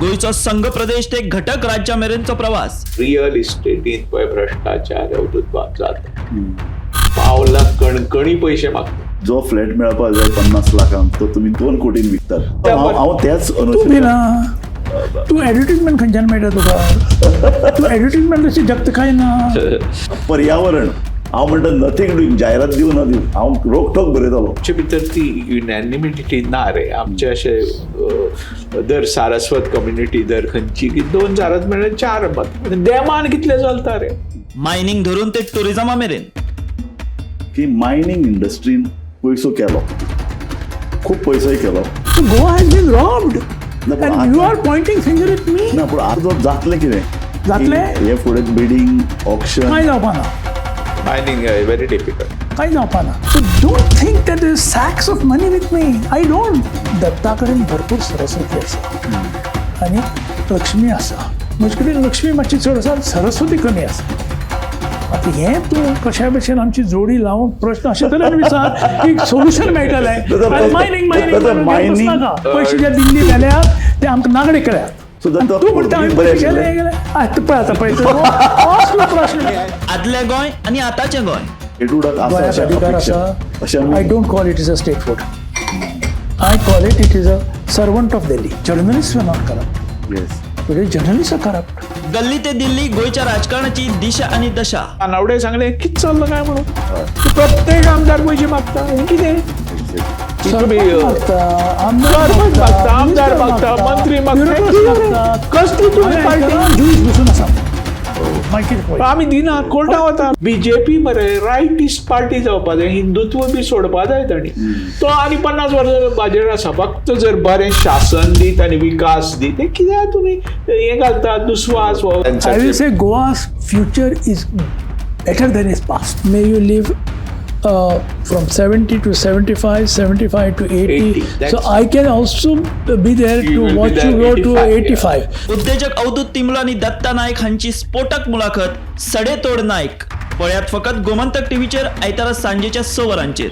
गोंयचो संघ प्रदेश ते घटक राज्या मेरेनचो प्रवास. रियल इस्टेटीन पळय भ्रश्टाचार अवधूतबाब जाता, पावला कणकणी पयशे मागता. जो फ्लॅट मेळपाक जाय 50 लाखांक, तो तुमी 2 कोटीन विकतात. हांव त्याच तूं अनुशेन भिना. तूं एडवर्टीजमेंट खंयच्यान मेळटा तुका? तूं एडवर्टीजमेंट अशी जगता काय ना? पर्यावरण, हांव म्हणटा, नथींग डुईंग. जायरात दिवं ना दिवं, हांव रोखठोक बरयतलो. आमचे भितर ती युनॅनिमिटी ना रे. आमचे अशे दर सारस्वत कम्युनिटी दर खंयची की दोन सारस्वत म्हळ्यार चार मत, देमान कितले चलता रे. मायनिंग धरून ते टुरिझमा मेरेन. की मायनींग इंडस्ट्रीन पयसो केलो, खूब पयसोय केलो. Goa has been robbed ना, पण and you are pointing finger at me. ना, पूण आतां जातलें कितें? जातलें? की हे फुडें बिडींग, ऑक्शन. कांय जावपा ना. Mining very difficult. कांय जावपा ना. So don't think that is sacks of money with me. I don't. Datta कडेन भरपूर सरस्वती आसा आनी लक्ष्मी आसा. म्हजे कडेन लक्ष्मी मातशी चड आसा, सरस्वती कमी आसा. आतां हें तूं कशा भशेन आमची जोडी लावन प्रश्न अशे तरेन विचार की सोल्युशन मेळटलें. मायनींग मायनींग mining- पयशे जे दिल्ली व्हेल्यात ते आमकां नागडे केल्यात. So Datta, तूं म्हणटा हांवें बरें पयशे आशिल्लें. गेले गेले. तूं पळय आतां, पळय तूं. असलो प्रश्न. आदलें गोंय आनी आतांचें गोंय. एटुडाक आसा गोंयाक अशें अधिकार अपेक्षा आसा. अशें I आमी don't call it is a statehood. I call it it is a servant of Delhi. Journalist not corrupt. Today journalist are corrupt. गल्ली ते दिल्ली, गोंयच्या राजकारणाची दिशा आनी दशा. तानावडे सांगले कित चल्लां काय म्हणून, प्रत्येक आमदार पयशे मागता, हें कितें? सरपंच मागता, आमदार सरपंच मागता, आमदार मिनिस्टर मागता, मंत्री मागता. bureaucrats मागता. कसली तुमी आमी पार्टी? आयकलां, ज्यूज बसून आसा मागीर पळय. आमी दिना, कोर्टा वता. बीजेपी मरे रायटिस्ट पार्टी जावपा जाय, हिंदुत्व बी सोडपा जाय तांणी. तो आनी 50 वर्सां भाजेर आसा. फक्त जर बरें शासन दीत आनी विकास दीत, हें कित्याक तुमी हें घालतात दुस्वास हो? I will say Goa's future is better than its past. May you live from 70 to 75, 75 to 80. 80, So that's- I can also be there You to will be watch there you go to 85, 85. उद्देजक अवधूत तिंबलो आनी दत्ता नायक हांची स्फोटक मुलाखत, सडेतोड नायक, पळयात फकत गोमंतक टीव्हीचेर, आयतारा सांजेच्या 6 वरांचेर.